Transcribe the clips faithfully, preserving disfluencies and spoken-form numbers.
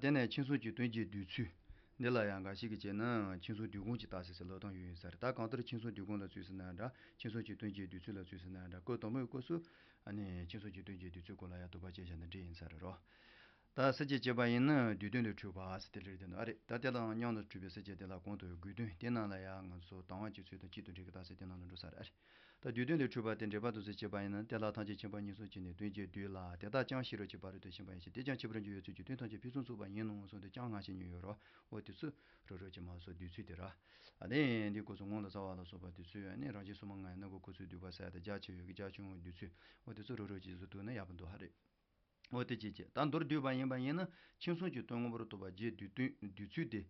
དེ་ནས་མཆིང་གསུམ་གྱི་དོན་གྱི་བསྡུས་ཚུལ། འདི་ལ་ཡང་འགའ་ཞིག་གིས་བྱས་ན་མཆིང་གསུམ་བསྡུས་སྒོམ་གྱི་རྟགས་གསལ་ཟེར་ལབ་སྟངས་ཡོད་ཡིན་ས་རེད། ད་གང་ལྟར་མཆིང་གསུམ་བསྡུས་སྒོམ་ལ་བརྩིས་ཟིན་ན་འདྲ། མཆིང་གསུམ་གྱི་དོན་གྱི་བསྡུས་ཚུལ་ལ་བརྩིས་ཟིན་ན་འདྲ། སྐབས་དང་པོའི་སྐབས་སུ་ཨ་ནི་མཆིང་གསུམ་གྱི་དོན་གྱི་བསྡུས་ཚུལ་སྐོར་ལ་ཡང་དུ་བ་ཅན་བཞག་ན་འགྲིག་ཡིན་ས་རེད་རོ། ད་སེལ་བྱེད་བྱས་པ་ཡིན་ན་བསྡུས་དོན་ལས་འཕྲོས་པ་ཟེར་དེ་རེད་དེ་ནོ་ཨ་རེད། ད་དེ་དང་མཉམ་དུ་འཕྲོས་པའི་སེལ་བྱེད་དེ་ལ་གོང་དུ་དགོས་དོན་དེ་ནང་ལ་ཡང་ང་ཚོ་དང་བ་གཅིག་ཚུལ་དང་གཅིག་ཏུ་འབྲེལ་གྱི་རྟགས་གསལ་དེ་ནང་ལ་འགྲོ་ས་རེད་ཨ་རེད། ད་བསྡུས་དོན་ལས་འཕྲོས་པ་དེ་འགྲེལ་པ་དུ་ཟེར་བྱེད་པ་ཡིན་ན། དེ་ལ་ཐམས་ཅད་མཁྱེན་པ་ཉེར་གསུམ་གྱིས་ནི་དོན་གྱི་བསྡུས་ལ། དེ་དག་ཀྱང་ཤེས་རབ་ཀྱི་ཕ་རོལ་ཏུ་ཕྱིན་པ་ཡིན་ཞིང་། དེས་ཀྱང་ཁྱད་པར་འབྱུང་བའི་ཚུལ་གྱིས་དོན་ཐམས་ཅད་ཕུན་སུམ་ཚོགས་པ་ཡིན་ནོ་གསུངས་ཏེ་ཀྱང་སྔ་ཕྱི་གཉིས་ཡོད་རོ། འོ་དེ་ཚོ་རོ་རོ་ཀྱི་མ་སོགས་བསྡུས་ཚུལ་དེ་ར། ཨ་ནི་འདི་སྐོར་སུ་ངོ་ལ་རྩ་བ་ལ་སོགས་པ་དེ་ཚོས་ཨ་ནི་རང་བཞིན་སོ་མ་ལྔ་ཡི་སྣ་ཁུག་ཁོ་ཚོའི་བསྡུས་པ་ཟེར་ཡ་དེ་རྒྱ་ཆེ་བའི་གི་རྒྱ་ཆུང་ངུའི་བསྡུས་ཚུལ། འོ་དེ་ཚོ་རོ་རོ་ཀྱི་བཟོ་བསྡུས་ན་ཡག་པོ་འདུག་ཧ་རེད། འོ་དེ་ཅི་བྱེད། ད་མདོར་བསྡུས་པ་ཡིན་པ་ཡིན་ན་མཆིང་གསུམ་གྱི་དོན་མངོན་པར་རྟོགས་པ་རྗེས་བསྡུས་དོན་བསྡུས་ཚུལ་དེ།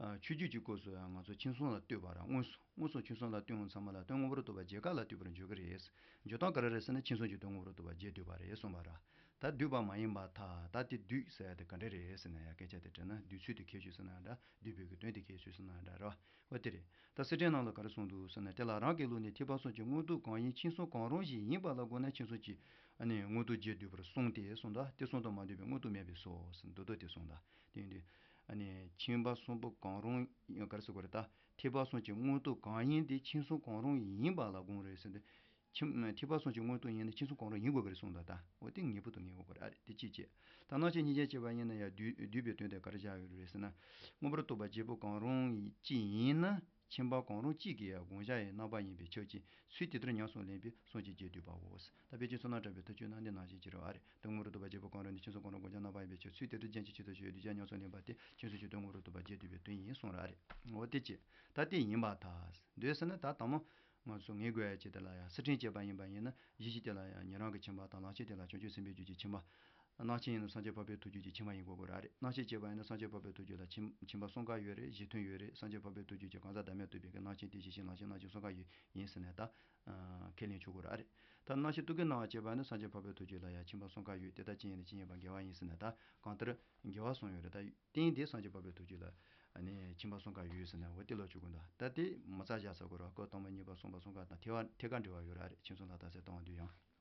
ཨ་ཆོས་བརྒྱུད་ཀྱི་སྐོར་སུ་ཡང་ང་ཚོ་མཆིང་གསུམ་ལ་ལྟོས་པ་ར་དངོས་སུ་དངོས་སུ་མཆིང་གསུམ་ལ་ལྟོས་འོང་ཚང་མ་ལ་དོན་མངོན་པར་རྟོགས་པ་རྗེས་དགག་ལ་ལྟོས་པར་འཇོག་གི་རེད། འཇོག་སྟངས་ག་རེ་རེད་ཟེར་ན་མཆིང་གསུམ་གྱི་དོན་མངོན་པར་རྟོགས་པ་རྗེས་བསྡུས་པ་རེད་གསུངས་པ་ར། ད་བསྡུས་པ་མ་ཡིན་པར་ཐལ། ད་དེ་བསྡུས་ཟེར་ཡ་དེ་ག་འདྲ་རེད་ཟེར་ན་ཡང་སྐད་ཆ་དེ་དྲིས་ན་བསྡུས་ཚུལ་དེ་གལ་ཆེ་ཟེར་ན་འདྲ། བསྡུས་པའི་གི་དོན་དེ་གལ་ཆེ་ཟེར་ན་འདྲ་ར། འོ་དེ་རེད། ད་གསེར་ཕྲེང་ནང་ལ་ག་རེ་གསུངས་འདུག་ཟེར་ན། དེ་ལ་རང་གི་བློ་ནི་ཐེག་པ་གསུམ་གྱི་མངོན་རྟོགས་གང་ཡིན་མཆིང་གསུམ་གང་རུང་ཞིག་ཡིན་པ་ལ་དགོངས་ན་མཆིང་གསུམ་གྱི་ཨ་ནི་མངོན་རྟོགས་རྗེས་བསྡུས་པར་གསུངས་ཏེ་གསུངས་ད། དེ་གསུམ་དུ་མ་འདུས་པའི་མངོན་རྟོགས་མེད་པས་སོ་ཟེར་མདོ་སྡེ་དེ་གསུངས་ད། དེ་ཡིན་དུས་ཨ་ནི་མཆིང་པ་གསུམ་པོ་གང་རུང་ག་རེ་ཟེར་དགོས་རེད། ད་ཐེག་པ་གསུམ་གྱི་མངོན་རྟོགས་གང་ཡིན་དེ་མཆིང་གསུམ་གང་རུང་ཡིན་པ་ལ་དགོངས་རེད་ཟེར་དུས། མཆིང་ཐེག་པ་གསུམ་གྱི་མངོན་རྟོགས་ཡིན་ན་མཆིང་གསུམ་གང་རུང་ཡིན་དགོས་ཀྱི་རེད་གསུངས་ད། ད་འོ་དེ་ངེས་པར་དུ་ངེས་དགོས་ཀྱི་རེད། ཨ་རེད་དེ་གཅིག་བྱས། ད་སྣང་ཆ་གཉིས་ཆ་བྱས་པ་ཡིན་ན་ཡང་བསྡུས་བསྡུས་པའི་དོན་དེ་ག་རེ་བཞག་ཡོད་རེད་ཟེར་ན། མངོན་པར་རྟོགས་པ་རྗེས་པོ་གང་རུང་གཅིག་ཡིན་ན། མཆིང་པ་གང་རུང་གཅིག་གི་ཡང་དགོངས་བཞག་ཡི་རྣམ་པ་ཡིན་པས་ཁྱབ་ཅིང་ཚུལ་དེ་ལྟར་ཉམས་སུ་ལེན་པས་གསུམ་གྱིས་རྗེས་བསྡུས་པའོ། ད་དཔེ་ཅན་ཚོགས་རྣམས་བཀྲམ་པའི་ཐུགས་ཆོས་རྣམས་འདི་ནང་བཞིན་ཅི་རེད་ཨ་རེད། དོན་མངོན་པར་རྟོགས་པ་རྗེས་པོ་གང་རུང་ནི་མཆིང་གསུམ་གང་རུང་དགོངས་བཞག་རྣམ་པ་ཡིན་པས་ཁྱབ། ཚུལ་དེ་ལྟར་རྒྱན་གྱི་ཆེད་དུ་བྱས་བསྡུས་བྱ་ཉམས་སུ་ལེན་པ་སྟེ་མཆིང་གསུམ་གྱི་དོན་མངོན་པར་རྟོགས་པ་རྗེས་བསྡུས་པའི་དོན་ཡིན་གསུངས་ར་ཨ་རེད། འོ་དེ་ཅི། ད་དེ་ཡིན་པར་ཐལ། འདོད་ཟེར་ན་ད་དང་མོ། ང་ཚོ་ངེས་དགོས་ཡ་ཅིག་དེ་ལ་ཡང་གསེར་ཕྲེང་བྱས་པ་ཡིན་པ་ཡིན་ན་གཞི་ཤེས་དེ་ལ་ཡང་ཉན་རང་གི་མཆིང་པ་དང་ལམ་ཤེས་དེ་ལ་བྱང་ཆུབ་སེམས་དཔའི་རྒྱུད་ཀྱི་མཆིང་པ། སྣང་ཆ་ཡིན་ན་སངས་རྒྱས་འཕགས་པའི་ཐུགས་རྒྱུད་ཀྱི་མཆིང་པ་ཡིན་དགོས་དགོས་ར་རེད། སྣང་ཤེས་བྱས་པ་ཡིན་ན་སངས་རྒྱས་འཕགས་པའི་ཐུགས་རྒྱུད་ལ་མཆིང་མཆིང་པ་གསུམ་ཀ་ཡོད་རེད། གཞི་མཐུན་ཡོད་རེད། སངས་རྒྱས་འཕགས་པའི་ཐུགས་རྒྱུད་ཀྱི་གང་ཟག་བདག་མེད་རྟོགས་པའི་གི་སྣང་ཆེན་བདེ་གཤེགས་ཤིང་ལམ་ཤེས་སྣང་བྱེད་གསུམ་ཀ་ཡོད་ཡིན་ཟེར་ནས་ད་ཁས་ལེན་ཆོག་གོ་ར་རེད། ད་སྣང་ཤེས་རྟོག་གེའི་སྣང་བ་བྱས་པ་ཡིན་ན་སངས་རྒྱས་འཕགས་པའི་ཐུགས་རྒྱུད་ལ་ཡང་མཆིང་པ་གསུམ་ཀ་ཡོད། དེ་ལྟར་ཅི་ཡིན་ན་ཅི་ཡིན་པ་འགལ་བ་ཡིན་ཟེར་ནས་ད་གང་ལྟར་འགལ་བ་གསུམ་ཡོད་རེད་ད། རྟེན་དེ་སངས་རྒྱས་འཕགས་པའི་ཐུགས་རྒྱུད་ལ་ཨ་ནི་མཆིང་པ་གསུམ་ཀ་ཡོད་ཟེར་ན་འོ་དེ་ལོ་ཆོག་གི་འདུག་ད་དེ་མ་རྩ་བཞག་ཚར་དགོས་ར། སྐབས་དང་པོ་གཉིས་པ་གསུམ་པ་གསུམ་ཀ་དང་ཐད་ཀ་འབྲེལ་བ་ཡོད་ར་རེད། མཆིང་གསུམ་ལ་རྟགས་གསལ་བཏང་བ་འདུག་ཡང་།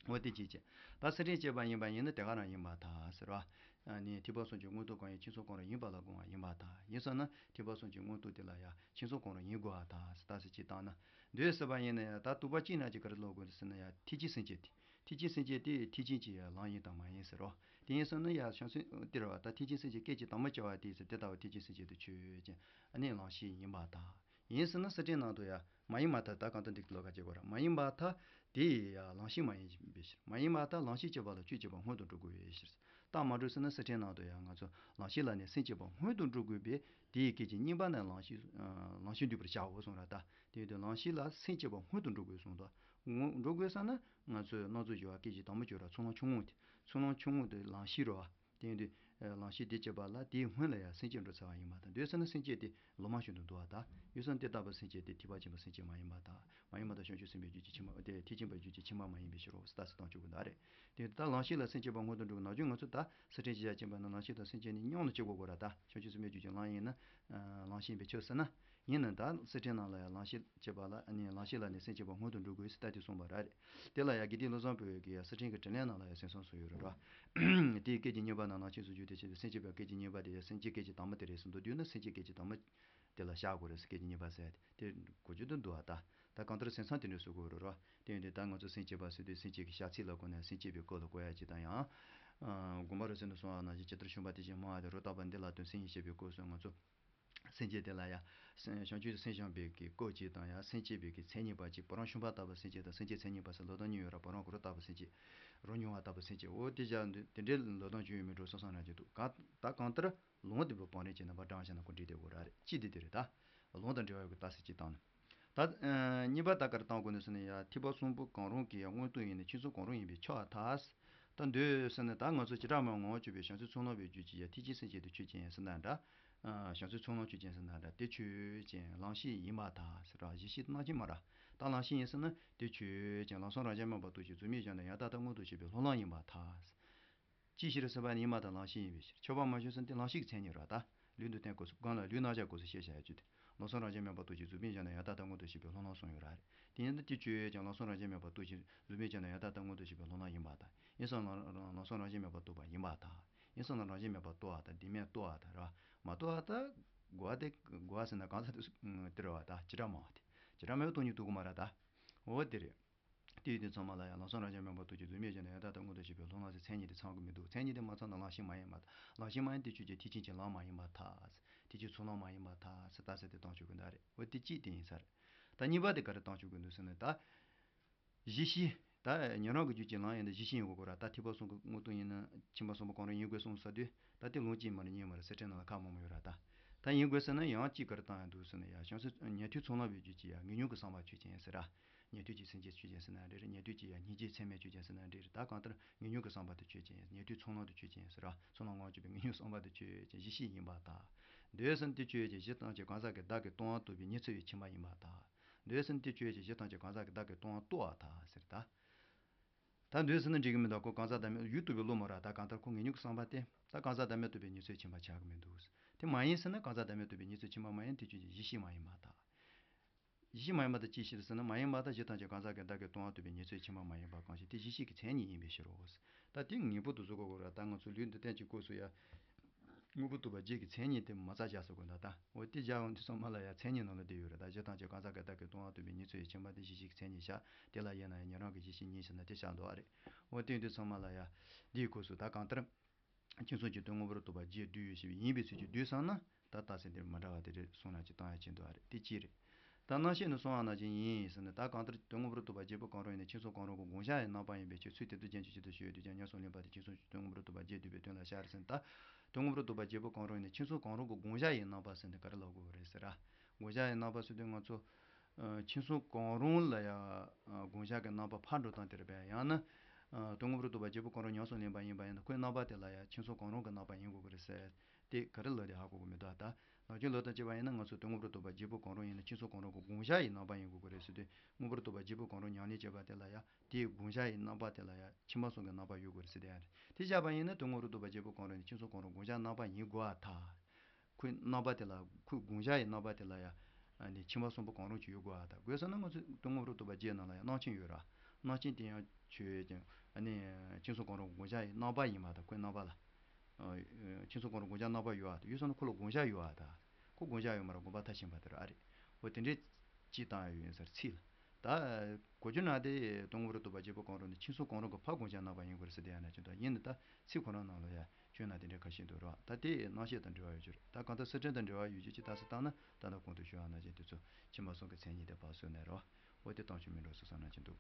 འོ་དེ་ཅི་བྱེད། ད་གསེར་ཕྲེང་བྱས་པ་ཡིན་པ་ཡིན་ན་དེ་ག་རང་ཡིན་པར་ཐལ་ཟེར་བ། ཨ་ནི་ཐེག་པ་གསུམ་གྱི་མངོན་རྟོགས་གང་ཡིན་མཆིང་གསུམ་གང་རུང་ཡིན་པ་ལ་དགོངས་པ་ཡིན་པར་ཐལ། ཡིན་ཙང་ན་ཐེག་པ་གསུམ་གྱི་མངོན་རྟོགས་དེ་ལ་ཡང་མཆིང་གསུམ་གང་རུང་ཡིན་དགོས་པར་ཐལ་ཟེར་རྟགས་གསལ་གཅིག་བཏང་ན། འདོད་ཟེར་བ་ཡིན་ན་ཡང་ད་དུ་བ་གཅིག་ན་ཅིག་ག་རེ་ལབ་དགོས་ཟེར་ན་ཡང་ཐེག་ཆེན་སེམས་བསྐྱེད་དེ། ཐེག་ཆེན་སེམས་བསྐྱེད་དེ་ཐེག་ཆེན་གྱི་ཡང་ལམ་ཡིན་དང་མ་ཡིན་ཟེར་རོ། དེ་ཡིན་ཟེར་ན་ཡང་བྱང་སེམས་དེ་རེད་བ། ད་ཐེག་ཆེན་སེམས་བསྐྱེད་སྐད་ཅིག་དང་པོ་བྱ་བ་དེ་ཟེར་དེ་ལྟ་བུ་ཐེག་ཆེན་སེམས་བསྐྱེད་དུ་ཆོས་ཅན། ཨ་ནི་ལམ་ཤེས་ཡིན་པར་ཐལ། ཡིན་ཟེར་ན་གསེར་ཕྲེང་ནང་དུ་ཡང་མ་ཡིན་པར་ཐལ། ད་གང་ལྟར་འདི་ལོ་ཀ་བྱེད་དགོས་ར། མ་ཡིན་པར་ཐལ། དེ་ཡང་ལམ་ཤེས་མ་ཡིན་པའི་ཕྱིར། མ་ཡིན་པར་ཐལ། ལམ་ཤེས་བྱེད་པ་ལ་ཆོས་བྱེད་པ་སྔོན་དུ་འགྲོ་དགོས་པའི་ཕྱིར། རྟགས་མ་གྲུབ་ཟེར་ན་གསེར་ཕྲེང་ནང་དུ་ཡང་ང་ཚོ་ལམ་ཤེས་ལ་ནི་སེམས་བསྐྱེད་པ་སྔོན་དུ་འགྲོ་དགོས་པས་དེའི་སྐད་ཅིག་གཉིས་པ་ན་ལམ་ཤེས་ལམ་ཤེས་འདུས་པར་བྱའོ་གསུངས་ར། ད་དེ་ཡིན་དུས་ལམ་ཤེས་ལ་སེམས་བསྐྱེད་པ་སྔོན་དུ་འགྲོ་དགོས་གསུངས་ད། འགྲོ་དགོས་ས་ན་ང་ཚོས་སྣང་ཚུལ་སྦྱོར་བ་སྐད་ཅིག་དང་པོ་སྦྱོར་བ་ཚོར་སྣང་ཆུང་ངུ་དེ། ཚོར་སྣང་ཆུང་ངུ་དེ་ལམ་ཤེས་རོ། དེ་ཡིན་དུས་ལམ་ཤེས་དེ་བྱེད་པ་ལ་དེའི་སྔོན་ལ་ཡང་སེམས་བསྐྱེད་འགྲོ་ཚར་བ་ཡིན་པར་ཐལ། འདོད་ཟེར་ན་སེམས་བསྐྱེད་དེ་ལོ་མ་བཞིན་དུ་འདུག་པར་ཐལ། ཡོད་ས་ན་དེ་ལྟ་བུ་སེམས་བསྐྱེད་དེ་ཐེག་པ་ཆེན་པོའི་སེམས་བསྐྱེད་མ་ཡིན་པར་ཐལ། མ་ཡིན་པར་ཐལ། བྱང་ཆུབ་སེམས་དཔའི་རྒྱུད་ཀྱི་ཕྱི་མ་དེ་ཐེག་ཆེན་པའི་རྒྱུད་ཀྱི་ཕྱི་མ་མ་ཡིན་པའི་ཕྱིར་རོ་ཟེར་རྟགས་གསལ་བཏང་ཆོག་གི་འདུག་རེད། དེ་ཡིན་དུས་ད་ལམ་ཤེས་ལ་སེམས་བསྐྱེད་པ་སྔོན་དུ་འགྲོ་དགོས། ནམ་རྒྱུན་ང་ཚོ་ད་གསེར་ཕྲེང་ཞེས་བྱ་ཅན་པ་ན་ལམ་ཤེས་དང་སེམས་བསྐྱེད་གཉིས་མཉམ་དུ་བྱེད་དགོས་དགོས་ར། ད་བྱང་ཆུབ་སེམས་དཔའི་རྒྱུད་ཀྱི་ལམ་ཡིན་ན་ལམ་ཤེས་ཡིན་པས་ཁྱབ་ཟེར་ན། ཡིན་ནའང་ད་གསེར་ཕྲེང་ནང་ལ་ཡང་ལམ་ཤེས་བྱེད་པ་ལ་ནི་ལམ་ཤེས་ལ་ནི་སེམས་བསྐྱེད་པ་སྔོན་དུ་འགྲོ་དགོས་ཟེར་ལྟ་དེ་གསུངས་པ་ར་རེད། དེ་ལ་ཡང་དགེ་ལྡན་བློ་བཟང་པོ་གིས་ཡང་གསེར་ཕྲེང་གི་དྲིས་ལན་ནང་ལ་ཡང་གསན་བསམ་སོགས་ཡོད་རེད་ར། དེའི་སྐད་ཅིག་གཉིས་པ་ན་ལམ་ཤེས་སུ་འགྱུར་ཏེ་བྱས་པའི་སེམས་བསྐྱེད་པའི་སྐད་ཅིག་གཉིས་པ་དེ་ཡང་སེམས་བསྐྱེད་སྐད་ཅིག་དང་པོ་དེ་རེད་ཟེར་མདོར་བསྡུས་ན་སེམས་བསྐྱེད་སྐད་ཅིག་དང་པོ་དེ་ལ་བཞག་དགོས་རེད་ཟེར། སྐད་ཅིག་གཉིས་པ་ཟེར་དེ་གོ་རྒྱུ་དུ་འདུག་པ། ད་ད་གང་ལྟར་སེམས་ཙམ་དེ་འདྲ་བཟོ་དགོས་རེད་ར། དེ་ཡིན་དུས་ད་ང་ཚོ་སེམས་བསྐྱེད་པ་ཟེར་དུས་སེམས་བསྐྱེད་ཀྱི་ཤར་ཚད་ལ་གོ་ནས་སེམས་བསྐྱེད་པའི་སྐོར་ལ་གོ་ཡ་ཅིག་དང་ཡང་། དགོངས་པ་རབ་གསལ་དུ་གསུངས་པ་ནང་བཞིན་ཇི་ལྟར་ཕྱུང་པ་དེ་བཞིན་སྨྲ་བ་དེ་རོ། རྟག་པར་འདི་ལ་དོན་སེམས་ཉིད་བཤད་པའི་སྐབས་སུ་ང་ཚོ། སེམས་བསྐྱེད་དེ་ལ་ཡང་། སེམས་བྱང་ཆུབ་སེམས་བྱང་བའི་གི་སྐོར་གཅིག་དང་ཡང་སེམས་བསྐྱེད་པའི་གི་མཚན་ཉིད་པ་གཅིག་བུ་རམ་ཤུང་པ་ལྟ་བུ་སེམས་བསྐྱེད་དང་སེམས་བསྐྱེད་མཚན་ཉིད་པ་ཟེར་ལོ་དང་གཉིས་ཡོད་ར། བུ་རམ་གུ་རུ་ལྟ་བུ་སེམས་བསྐྱེད། རོ་མྱོང་བ་ལྟ་བུ་སེམས་བསྐྱེད། འོ་དེ་བཞག་འདི་དེ་འདྲའི་ལོ་དང་བཅུ་ཡོད་མེད་འགྲོ་སོང་སོང་རང་བཞིན་འདུག་ག་ད་གང་ལྟར་ལུང་དེ་བུ་བང་རིམ་གྱི་རྣམ་པ་བགྲང་བྱས་ན་གོ་འདྲི་དེ་འོ་ར་རེད། གཅིག་དེ་དེ་རེད། ད་ལུང་དང་འབྲེལ་བའི་གི་རྟགས་གསལ་གཅིག་བཏང་ན། ད་གཉིས་པ་ད་གར་བཏང་དགོས་ནི་ཟེར་ན་ཡང་ཐེག་པ་གསུམ་པོ་གང་རུང་གི་ཡང་མངོན་རྟོགས་ཡིན་ན་མཆིང་གསུམ་གང་རུང་ཡིན་པས་ཁྱབ་པར་ཐལ། ད་འདོད་ཟེར་ན་ད་ང་ཚོ་བྱེ་བྲག་སྨྲ་བའི་ངོ་བོར་གྱུར་པའི་བྱང་ཆུབ་མཆོག་སྨྲ་བའི་རྒྱུད་ཀྱི་ཡང་ཐེག་ཆེན་སེམས་བསྐྱེད་དེ་ཆོས་ཅན་ཡང་ཟེར་ན་འདྲ། བྱང་ཆུབ་མཆོག་སྨྲ་ཆོས་ཅན་ཟེར་ན་འདྲ། དེ་ཆོས་ཅན་ལམ་ཤེས་ཡིན་པར་ཐལ་ཟེར་བ་གཞི་ཤེས་རྣམ་ཤེས་སྨྲ་ར། ད་ལམ་ཤེས་ཡིན་ཟེར་ན་དེ་ཆོས་ཅན་ལམ་སང་རང་བཞིན་མེད་པར་རྟོགས་ཤིང་གཟུགས་མེད་བཞག་ན་ཡང་དག་ལྟར་མངོན་རྟོགས་བྱེད་པའི་སློབ་ལམ་ཡིན་པར་ཐལ། ཅིའི་ཕྱིར་ཟེར་བ་ནི་ཡིན་པར་ཐལ་ལམ་ཤེས་ཡིན་པའི་ཕྱིར། ཁྱབ་པ་མ་བྱུང་ཟེར་ན་དེ་ལམ་ཤེས་ཀྱི་མཚན་ཉིད་རེད་ད། ལུས་འདི་བརྟེན་སྐབས་སུ་གང་ལ་ལུས་རྣམ་གཞག་སྐབས་སུ་ཤེས་བྱ་ཡ་གཅིག་དེ། ལམ་སང་རང་བཞིན་མེད་པར་རྟོགས་ཤིང་གཟུགས་མེད་བཞག་ན་ཡང་དག་ལྟར་མངོན་རྟོགས་བྱེད་པའི་སློབ་ལམ་གསུངས་ཡོད་རེད། དེ་ཡིན་ན་དེ་ཆོས་ཅན་ལམ་སང་རང་བཞིན་མེད་པར་རྟོགས་ཤིང་གཟུགས་མེད་བཞག་ན་ཡང་དག་ལྟར་མངོན་རྟོགས་བྱེད་པའི་སློབ་ལམ་ཡིན་པར་ཐལ། ཡིན་ཙང་ལམ་ལམ་སང་རང་བཞིན་མེད་པར་རྟོགས་པ་ཡིན་པར་ཐལ། ཡིན་སོང་ན་རང་བཞིན་མེད་པར་རྟོགས་པ་དང་བདེན་མེད་རྟོགས་པ་དང་རེད་བ། མ་རྟོགས་པ་ད་གོ་བ་དེ་གོ་བ་ཟེར་ན་གང་ཟག་དེ་སུ་དེ་རེད་བ། ད་བྱེ་བྲག་སྨྲ་བ་དེ་བྱེ་བྲག་སྨྲ་བས་སྟོང་ཉིད་རྟོགས་གི་མ་རེད་ད། འོ་དེ་རེད། དེ་ཡོད་དུས་ཚང་མ་ལ་ཡང་ལམ་སང་རང་བཞིན་མེད་པར་རྟོགས་ཀྱི་ལུགས་མེད་ཅེ་ན་ཡང་དག་ལྟ་མངོན་དུ་བྱེད་པའི་ལྷག་མ་ཟེར་མཚན་ཉིད་དེ་ཚང་གི་མི་འདུག་མཚན་ཉིད་དེ་མ་ཚང་ན་ལམ་ཤེས་མ་ཡིན་པ། ལམ་ཤེས་མ་ཡིན་དེ་ཆོས་ཅན། དེ་ཕྱིན་ཅི་ལམ་མ་ཡིན་པར་ཐལ། དེ་ཕྱིན་ཚུལ་ལམ་མ་ཡིན་པར་ཐལ་ཟེར་ད་ཟེར་དེ་བཏང་ཆོག་གི་འདུག་རེད། འོ་དེ་གཅིག་དེ་ཡིན་ས་རེད། ད་གཉིས་པ་དེ་ག་རེ་བཏང་ཆོག་གི་འདུག་ཟེར་ན་ད། གཞི་ཤེས། ད་ཉན་རང་གི་རྒྱུད་ཀྱི་ལམ་ཡིན་ན་གཞི་ཤེས་ཡིན་དགོས་ཀྱི་རེད། ད་ཐེག་པ་གསུམ་གྱི་དངོས་སྟོང་ཡིན་ན་ཁྱིམ་པ་གསུམ་པོ་གང་རུང་ཡིན་དགོས་གསུངས་ས་དུས་ད་དེ་ལུང་གཅིག་མ་རེད་གཉིས་མ་རེད། གསེར་ཕྲེང་ནང་ལ་ཁག་མང་པོ་ཡོད་རེད་ད། ད་ཡིན་དགོས་ཟེར་ན་ཡང་གཅིག་ག་རེ་བཏང་ཡང་འདུག་ཟེར་ན་ཡང་བྱང་སེམས་ཉན་ཐོས་ཚོགས་ལམ་པའི་རྒྱུད་ཀྱི་ཡང་ངེས་འབྱུང་གི་བསམ་པ་ཆོས་ཅན་ཟེར་ར། ཉན་ཐོས་ཀྱི་སེམས་ཅན་ཆོས་ཅན་ཟེར་ན་འགྲིག་རེད། ཉན་ཐོས་ཀྱི་ཡང་སྙིང་རྗེ་ཚད་མེད་ཆོས་ཅན་ཟེར་ན་འགྲིག་རེད། ད་གང་ལྟར་ངེས་འབྱུང་གི་བསམ་པ་དེ་ཆོས་ཅན། ཉན་ཐོས་ཚོགས་ལམ་དེ་ཆོས་ཅན་ཟེར་ར། ཚོགས་ལམ་དབང་སྒྱུར་བའི་ངེས་འབྱུང་བསམ་པ་དེ་ཆོས་ཅན། གཞི་ཤེས་ཡིན་པར་ཐལ། འདོད་ཟེར་ན་དེ་ཆོས་ཅན། གཞི་ཐམས་ཅད་གང་ཟག་གི་བདག་གིས་སྟོང་པར་རྟོགས་པའི་ཉི་ཚེ་བའི་ཁྱིམ་པ་ཡིན་པར་ཐལ། འདོད་ཟེར་ན་དེ་ཆོས་ཅན། གཞི་ཐམས་ཅད་གང་ཟག་གི་བདག་གིས་སྟོང་པར་རྟོགས་པར་ཐལ་ཟེར་ད། ད་འདོད་ཟེར་ན་འགྲིག་གི་མི་འདུག་ཁོ་གང་ཟག་བདག་མེད་ཡུལ་རྟོགས་པའི་བློ་མ་རེད། ད་གང་ལྟར་ཁོ་ངེས་འབྱུང་གི་བསམ་པ་དེ་ད་གང་ཟག་བདག་མེད་རྟོགས་པའི་ཉི་ཚེ་ཁྱིམ་པ་ཆགས་ཀྱི་མི་འདུག་དེ་མ་ཡིན་ཟེར་ན་གང་ཟག་བདག་མེད་རྟོགས་པའི་ཉི་ཚེ་ཁྱིམ་པ་མ་ཡིན། དེ་ཆོས་ཅན། གཞི་ཤེས་མ་ཡིན་པར་ཐལ། གཞི་ཤེས་མ་ཡིན་པར་ཐལ་ཅི་ཕྱིར་ཟེར་ན་མ་ཡིན་པར་ཐལ། གཞི་ཐམས་ཅད་གང་ཟག་གི་བདག་གིས་སྟོང་པར་རྟོགས་པའི་ཉི་ཚེ་ཁྱིམ་པ་མ་ཡིན་པ་གང་ཞིག་དེ་གཞི་ཤེས་ཀྱི་མཚན་ཉིད་ཡིན་པའི་ཕྱིར་རོ། ད་དེ་ངེས་པོ་དུ་བཟོ་དགོས་རེད། ད་ང་ཚོ་ལུས་འདི་རྟེན་གྱི་སྐབས་སུ་ཡ། དངོས་པོར་རྟོག་པ་བརྒྱད་ཀྱི་མཚན་ཉིད་དེ་མ་རྩ་བཞག་ཟེར་དགོས་འདུག་ད་འོ་དེ་བཞག་ཡོང་དུས་ཚང་མ་ལ་ཡང་མཚན་ཉིད་ནང་ལ་བསྡད་ཡོད་རེད། ད་གཞི་ཐམས་ཅད་གང་ཟག་གི་བདག་གིས་སྟོང་པར་རྟོགས་པའི་ཉི་ཚེ་བའི་ཁྱིམ་པ་དེ་གཞི་ཤེས་ཀྱི་མཚན་ཉིད་བཞག་དེ་ལ་དབྱེ་ན་ཡང་ཉན་རང་གི་གཞི་ཤེས་གཉིས་ཟེར་ན་དེ་བཞག་འདུག་ཨ་རེད། འོ་དེ་ཡོང་དུས་ཚང་མ་ལ་ཡང་འདིའི་སྐབས་སུ་ད་གང་ལྟར། ཁྱིམ་གསུམ་གྱི་དོན་དངོས་པོར་རྟོག་པ་བརྒྱད་བསྡུས་ཡོད་ཞེས་པའི་ཡིན་པའི་ཚུལ་གྱིས་བསྡུས་ཙམ་ན་ད་རྟགས་གསལ་འདིར་མི་འདྲ་བ་དེ་རེད་གསུང་ན་ཅི་བཏང་ཡ་ཅི་འདུག་ཨ་རེད། དེ་གཅིག་རེད། ད་རྣམ་བཤད་ནས་གསུངས་པ་ནང་བཞིན་ཡིན་ཟེར་ནས་ད་གང་ལྟར་དོན་དངོས་པོར་རྟོག་པ་བརྒྱད་པོ་གང་རུང་ཡིན་ན་ཁྱིམ་གསུམ་གང་རུང་གི་དགོངས་བཞག་ཡི་རྣམ་པ་ཡིན་པའི་ཕྱིར། ཚུལ་དེ་ལྟར་རྒྱན་གྱི་ཕྱིར་དུ་ཞུ་ཡོད་དུས་ཀྱང་ཉམས་སུ་ལེན་པ་དེ་ཁྱིམ་གསུམ་གྱི་དོན་དངོས་པོར་རྟོག་པ་བརྒྱད་བསྡུས་པའི་དོན་ལ་ཤར་ཟེར་ནས་ད་དོན་དངོས་པོར་རྟོག་པ་བརྒྱད་པོ་གང་རུང་ཡིན་ན་ཁྱིམ་གསུམ་གང་རུང་གི་དགོངས་བཞག་ཡི་རྣམ་པ་ཟེར་ནས་ག་རེ་ལབ་དགོས་པ་རེད་ཟེར་ར། དགོངས་བཞག་ཡི་རྣམ་པ་ཟེར་དུས་ང་ཚོ། ཨ། ཁྱིམ་གསུམ་གང་རུང་ལ་ཡང་། ཨ། དགོངས་བཞག་གི་རྣམ་པ་ཕར་འགྲོ་སྟངས་དེ་རེད་པས། ཡང་ན། ཨ། དོན་དངོས་པོར་རྟོག་པ་བརྒྱད་པོ་གང་རུང་ཉམས་སུ་ལེན་པ་ཡིན་པ་ཡིན་ན་ཁོའི་རྣམ་པ་དེ་ལ་ཡང་ཁྱིམ་གསུམ་གང་རུང་གི་རྣམ་པ་ཡིན་དགོས་ཀྱི་རེད་ཟེར། དེ་ག་རེ་ལབ་དེ་ཧ་གོ་གི་མི་འདུག་ད་ནམ་རྒྱུན་ལབ་སྟངས་བྱས་པ་ཡིན་ན་ང་ཚོ་དོན་དངོས་པོར་རྟོག་པ་བརྒྱད་པོ་གང་རུང་ཡིན་ན་ཁྱིམ་གསུམ་གང་རུང་གི་དགོངས་བཞག་ཡི་རྣམ་པ་ཡིན་དགོས་ཀྱི་རེད་ཟེར་དུས་དངོས་པོར་རྟོག་པ་བརྒྱད་པོ་གང་རུང་ཉམས་ལེན་བྱས་པ་དེ་ལ་ཡང་དེའི་དགོངས་བཞག་ཡི་རྣམ་པ་དེ་ལ་ཡང་ཁྱིམ་པ་གསུམ་གྱི་རྣམ་པ་ཡོད་དགོས་རེད་ཟེར་དེ་ཡང་རེད། དེ་བཞག་པ་ཡིན་ན་དོན་དངོས་པོར་རྟོག་པ་བརྒྱད་པོ་གང་རུང་ཡིན་ན་ཁྱིམ་གསུམ་གང་རུང་དགོངས་བཞག་རྣམ་པ་ཡིན་དགོས་པར་ཐལ། ཁོའི་རྣམ་པ་དེ་ལ་ཁོའི་དགོངས་བཞག་ཡི་རྣམ་པ་དེ་ལ་ཡང་ཨ་ནི་ཁྱིམ་པ་གསུམ་པོ་གང་རུང་ཅིག་ཡོད་དགོས་པ་དང་དགོས་ཟེར་ན་ང་ཚོས་དོན་དངོས་པོར་རྟོག་པ་བརྒྱད་ནང་ལ་ཡང་རྣམ་མཁྱེན་ཡོད་ར། རྣམ་མཁྱེན་དེ་ཡང་ཆོས་ཅན། ཨ་ནི་ཁྱིམ་གསུམ་གང་རུང་དགོངས་བཞག་ཡི་རྣམ་པ་ཡིན་པ་དང་ཁོའི་རྣམ་པ་ལ། ཨ། ཁྱིམ་གསུམ་གང་རུང་དགོངས་བཞག་རྣམ་པ་ཡོད་པ་དང་ཡོད་ཟེར་ན་ཁོ་ལ་དགོངས་བཞག་ཡོད་པ་དང་། ཁོ་དགོངས་བཞག་ཡོད་མ་རེད་དགོངས་པ་མཐར་ཕྱིན་པ་དེ་ར་ཨ་རེད། འོ་དེ་འདྲའི་སྤྱི་བཏང་ཡོད་ཡིན་ཟེར་ཚིག་ལ། ད་གོ་རྒྱུ་ན་དེ་དོན་དངོས་པོར་རྟོག་པ་བརྒྱད་པོ་གང་རུང་ནི་ཁྱིམ་གསུམ་གང་རུང་གི་ཕར་དགོངས་བཞག་རྣམ་པ་ཡིན་དགོས་རེད་ཟེར་དེ་ཡང་ན་ཅི་འདུག་ཡིན་ནི་ད་ཚིག་ཁོ་རང་ནང་ལ་ཡང་སྐྱོན་ན་དེ་འདྲའི་ཁ་ཤས་འདུག་རེད་བ། ད་དེ་རྣམ་བཤད་དང་འབྲེལ་བ་ཡོད་རྒྱུ་རེད། ད་གང་ལྟར་གསེར་ཕྲེང་དང་འབྲེལ་བ་ཡོད་རྒྱུ་ཅི་ལྟ་ས་ལྟ་ན་ད་ལྟ་གོང་དུ་ཞུས་པ་ནང་བཞིན་དེ་ཚོ་ཁྱིམ་པ་གསུམ་གྱི་མཚན་ཉིད་དེ་ཕར་བཟོས་ནས་རེད་བ། འོ་དེ་བཏང་ཆོག་མིན་འགྲོ་སོང་བསམ་ན་ཅི་འདུག